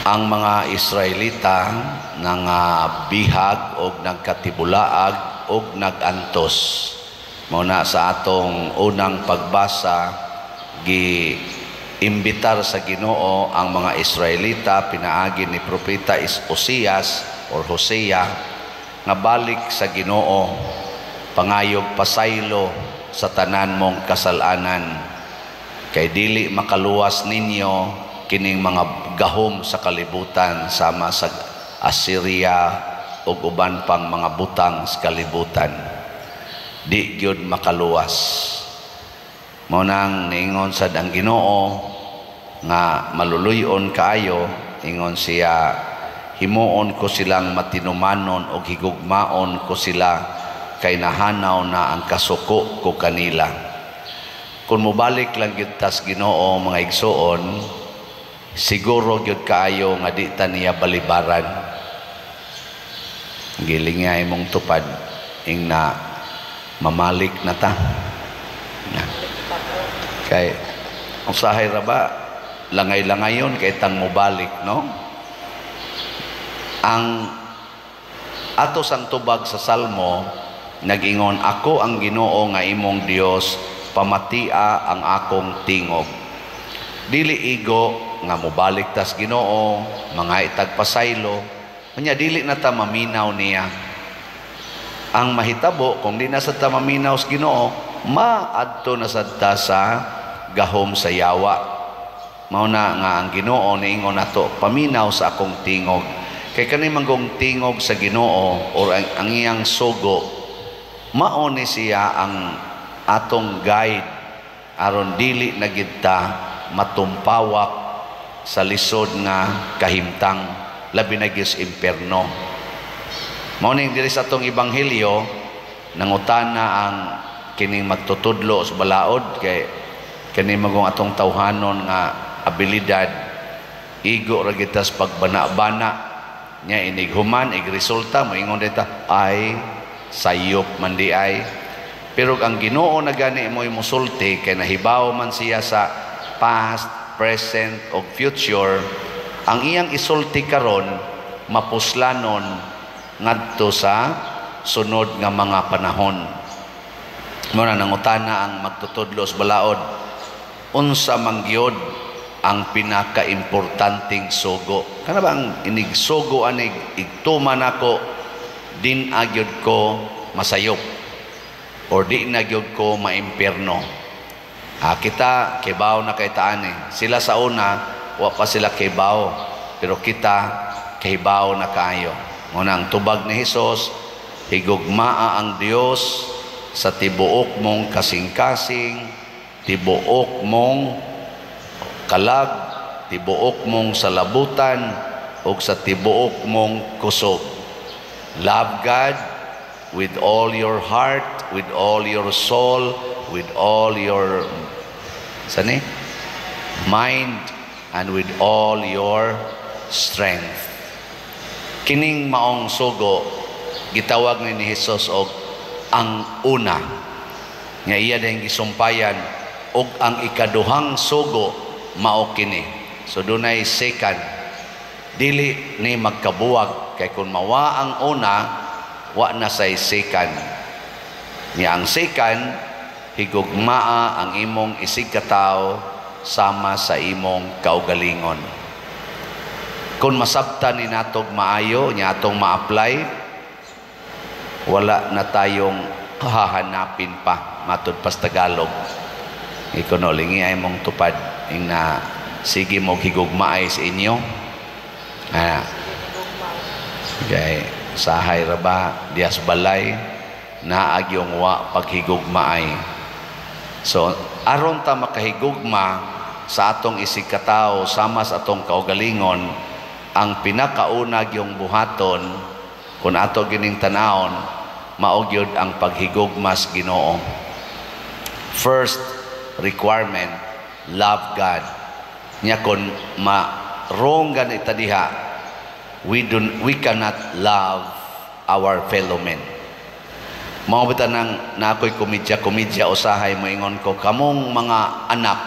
Ang mga Israelita nangabihag og nagkatibulaag og nagantos. Mao na sa atong unang pagbasa, gi imbitar sa Ginoo ang mga Israelita pinaagi ni propeta Osias or Hosea nga balik sa Ginoo, pangayog pasaylo sa tanan mong kasalanan kay dili makaluwas ninyo kining mga gahom sa kalibutan sama sa Assyria ug uban pang mga butang sa kalibutan. Di gyud makaluwas. Mao nang niingon sad ang Ginoo nga maluluy-on kaayo. Ingon siya, "Himuon ko silang matinumanon og higugmaon ko sila kay nahanaw na ang kasuko ko kanila." Kung mobalik lang gyud tas Ginoo, mga igsuon, siguro gyud kaayo nga di ta niya balibaran. Giling nga imong tupad ing na mamalik na ta na. Kay usahay ra ba langay-langayon kay tang mobalik, no? Ang ato sang tubag sa Salmo, nag-ingon, "Ako ang Ginoo nga imong Dios, pamatia ang akong tingog." Dili igo nga mobalik tas Ginoo, mga itag pasaylo, unya dili na ta maminaw niya. Ang mahitabo kung di na sa ta maminaw sa Ginoo, maadto na sad ta sa gahom sa yawa. Mao na nga ang Ginoo niingon nato, "Paminaw sa akong tingog." Kay kani manggong tingog sa Ginoo or ang iyang sugo, mao ni siya ang atong guide aron dili na gid ta matumpawak sa lisod nga kahimtang, labi na gyud sa impierno. Mao ning diri sa atong ebanghelyo, nangutana ang kining magtutudlo sa balaod, kay kini magong atong tawhanon nga abilidad, igo ra gyud tas pagbana-bana nya, inig human ig resulta, moingon dita, "Ay, sayop man di ay." Pero ang Ginoo na gani mo'y musulti kay nahibaw man siya sa past, present o future. Ang iyang isulti karon, mapuslanon ngadto sa sunod nga mga panahon. Mao na nangutana ang magtutudlo sa balaod, "Unsa man gyud ang pinakaimportanteng sugo? Kana ba ang inig sugo anig igtuman nako, din agyod ko masayop or di na gyud ko maimpierno?" Ah, kita kibaw na kay taan eh. Sila sa una, wa pa sila kibaw, pero kita kahibaw na kaayo. Mao na ang tubag ni Hesus, "Higugmaa ang Dios sa tibuok mong kasing-kasing, tibuok mong kalag, tibuok mong salabutan, ug sa tibuok mong kusog." Love God with all your heart, with all your soul, with all your sani? Mind, and with all your strength. Kining maong sugo, gitawag ni Jesus og ang una nga iya din gisumpayan, og ang ikaduhang sugo mao kini. So dunay second. Dili ni magkabuwag kay kung mawa ang una, wa na say second. Nya ang second, higugmaa ang imong isigkatawo sama sa imong kaugalingon. Kung masabtan ni natog maayo nya atong ma-apply, wala na tayong hahanapin pa, matud pas Tagalog. Ikuno lingi ay mong tupad ing na sige mo higugmaay sa inyo. Ah. Okay. Sahay ra ba dias balay naag yung wa paghigugmaay. So aron ta makahigugma sa atong isigkatawo sama sa atong kaugalingon, ang pinakauna yung buhaton kung ato gining tanawon, mao gyud ang paghigugma sa Ginoo. First requirement, love God. Nya kon ma wrong gani ta diha, we cannot love our fellow men. Mao bitaw nang na ako'y komedya-komedya usahay, moingon ko, "Kamong mga anak,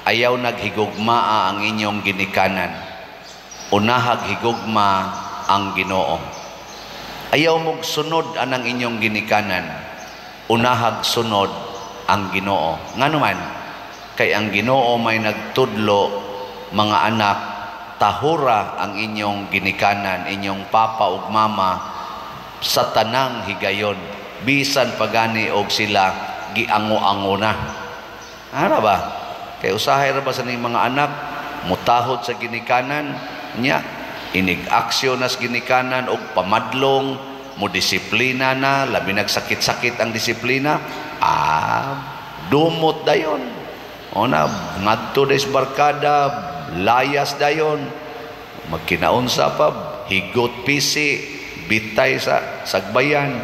ayaw naghigugmaa ang inyong ginikanan." Unahag higugma ang Ginoo. Ayaw mog sunod anang inyong ginikanan. Unahag sunod ang Ginoo. Ngano man? Kay ang Ginoo may nagtudlo, mga anak, tahura ang inyong ginikanan, inyong papa ug mama sa tanang higayon. Bisan pagani og sila giango-ango na. Ara ba? Kay usahay ra ba sa ning mga anak mutahod sa ginikanan nya, inig aksyon nas ginikanan og pamadlong, mo disiplina na, labi nagsakit-sakit ang disiplina, dumot dayon. O na, ngadto des barkada, layas dayon, magkinaunsa pa, higot pisi, bitay sa sagbayan,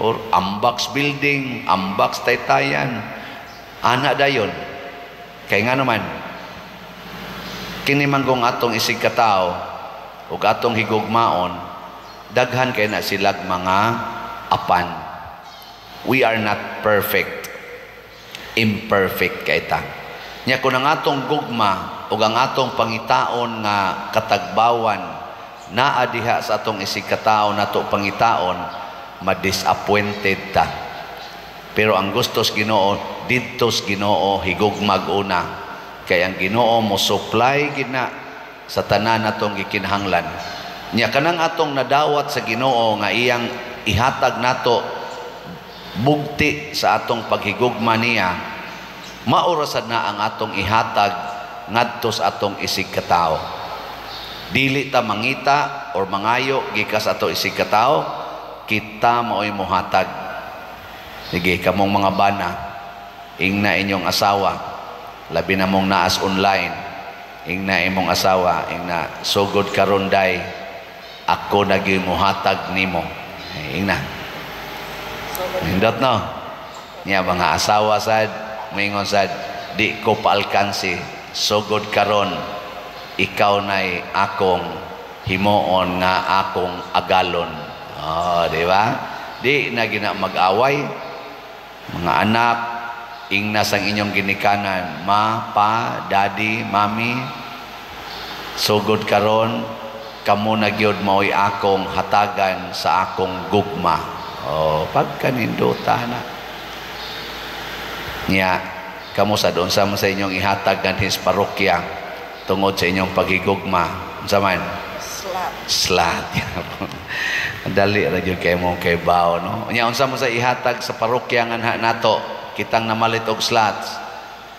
or ambaks building, ambaks taytayan, ana dayon. Kay nga naman, kini manggong atong isig katao ug atong higugmaon, daghan kay na silag mga apan. We are not perfect. Imperfect kay ta. Nya kun ang atong gugma ug ang atong pangitaon nga katagbawan naa diha sa atong isig katao nato pangitaon, ma-disappointed ta. Pero ang gustos Ginoo, didtos Ginoo higugmag una. Kay ang Ginoo mo supply gina sa tanan natong gikinahanglan. Nya kanang atong nadawat sa Ginoo nga iyang ihatag nato bugti sa atong paghigugma niya, maorasad na ang atong ihatag ngadto sa atong isig katao. Dili ta mangita or mangayo gikas ato isig katao, kita maoy mohatag. Sige, kamong mga bana, ingna inyong asawa, labi na mong naas online, ingna imong asawa, ingna, sugod karon day, ako nagi mohatag nimo. Ingna. Hindot no? Niya mga asawa sad, moingon sad, di ko paalkansi, sugod karon, ikaw na'y akong himuon nga akong agalon. Oh, di ba? Di na gina mag-away. Mga anak, ingna sang inyong ginikanan, ma, pa, daddy, mami, sugod karon, kamo na gyud maoy akong hatagan sa akong gugma. Oh, pagkaninduta na. Nya, kamo sa doon sa inyong ihatag ganhis parokya tungod sa inyong paghigugma. Unsa man? Slat. Slat. Dali ra gyud kay mo kay bao, no? Nya unsa mo sa ihatag sa parokya nga nato, kitang namalit og slots,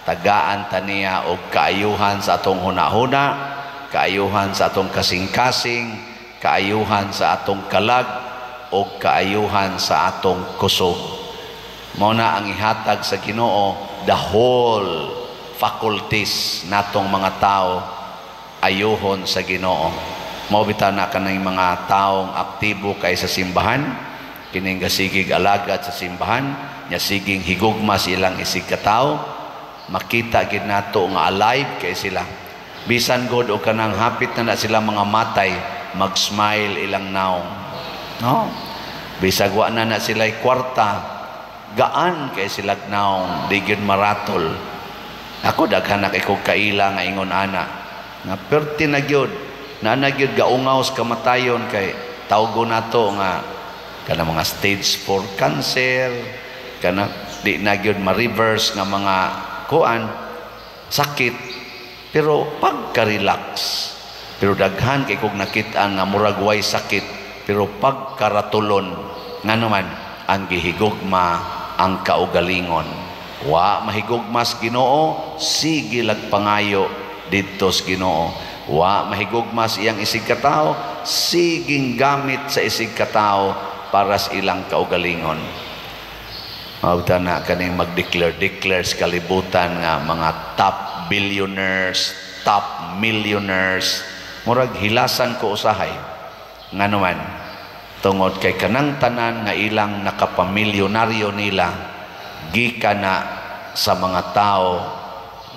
tagaan ta niya og kaayuhan sa atong hunahuna, kaayuhan sa atong kasing-kasing, kaayuhan sa atong kalag, og kaayuhan sa atong kusog. Mao na ang ihatag sa Ginoo, the whole faculties natong mga tao ayuhon sa Ginoo. Mao bitaw na kanang mga taong aktibo kay sa simbahan, kining gasigig alagad sa simbahan, nya siging higugma silang isig katao, makita gid nato nga alive kay sila. Bisan god o kanang hapit na na sila mga matay, mag-smile ilang naong. No? Bisag wa na na sila kwarta, gaan kay sila naong, di gyud maratol. Ako daghan na kay kog kaila nga ingon ana, nga perti na gyud, na na gyud gaungaw sa kamatayon kay tawgo nato nga kana mga stage 4 cancer, kana di na gyud ma-reverse nga mga kuan sakit, pero pagka-relax. Pero daghan kay kog nakit-an nga murag way sakit, pero pagkaratulon, ngano man ang gihigugma ang kaugalingon. Wa mahigugmas Ginoo, sige lagpangayo didto sa Ginoo. Wa mahigugmas iyang isig katao, siging gamit sa isig katao para sa ilang kaugalingon. Mabta na kaning mag-declare, declare sa kalibutan nga mga top billionaires, top millionaires, murag hilasan ko usahay. Ngano man, tungod kay kanang tanan nga ilang nakapamilyonaryo nila, gikan na sa mga tao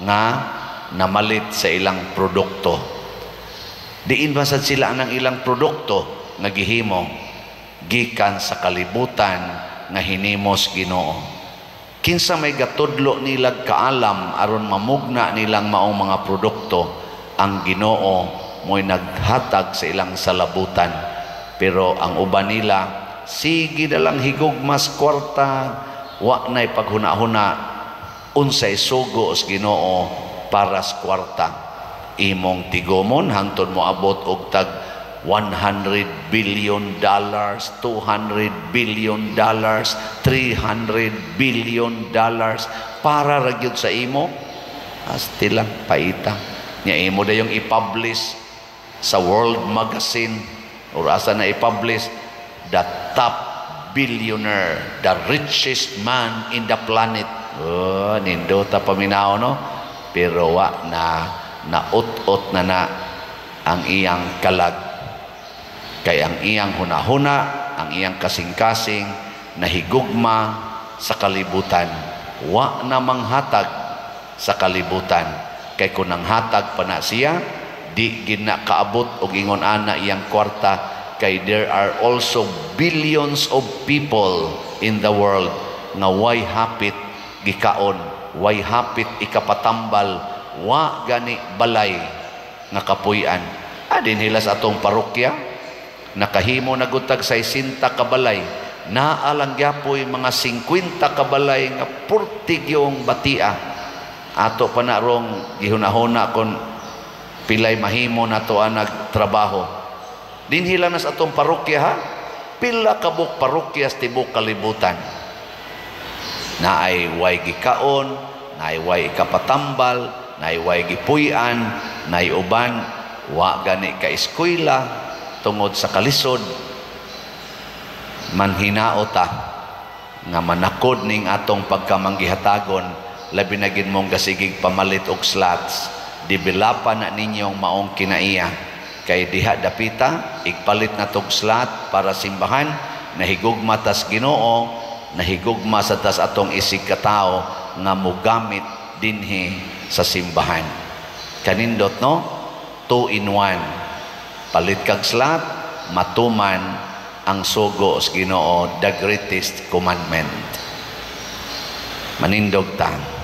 nga namalit sa ilang produkto. Diin ba sad sila ang ilang produkto nga gihimo? Gikan sa kalibutan nga hinimos Ginoo. Kinsa may gatudlo nilag kaalam aron mamugna nilang maong mga produkto? Ang Ginoo mo'y naghatag sa ilang salabutan. Pero ang uban nila sige na lang higugmas kwarta, wa na'y paghuna-huna unsay sugo sa Ginoo para sa kwarta. Imong tigomon hangtod mo abot og tag $100 billion, $200 billion, $300 billion para ra gyud sa imo. Asti lang paita. Nya imo dayong i-publish sa World Magazine or asa na i-publish, the top billionaire, the richest man in the planet. Oh, nindota paminaw, no? Pero wa na, naut-ot na na ang iyang kalag. Kay ang iyang hunahuna, ang iyang kasing-kasing, nahigugma sa kalibutan. Wa na manghatag sa kalibutan. Kay kung nanghatag pa na siya, di gina kaabot og ingon ana iyang kwarta, kay there are also billions of people in the world nga way hapit gikaon, way hapit ikapatambal, wa gani balay nga kapuy-an. Adin hila sa atong parokya, nakahimo na gud tag 60 ka balay, naa lang gyapoy mga 50 ka balay nga purtigyong batia. Ato pa na rong gihunahuna kon pilay mahimo nato ang nagtrabaho. Dinhi lang na sa atong parokya, ha. Pila kabuk parokya sa tibok kalibutan. Naay way gikaon, naay way ikapatambal, naay way gipuy-an, naay uban wa gani ka eskwela tungod sa kalisod. Manhinao ta nga manakod ning atong pagkamanggihatagon, labi na gid mong gasigig pamalit og slots. Developan na ninyong maong kinaiya, kay diha dapita igpalit na tog slot para simbahan. Nahigugma tas Ginoo, nahigugma sa tas atong isig katao nga mogamit dinhi sa simbahan. Kanindot, no? Two in one: palit kag slot, matuman ang sugo sa Ginoo, the greatest commandment. Manindog ta.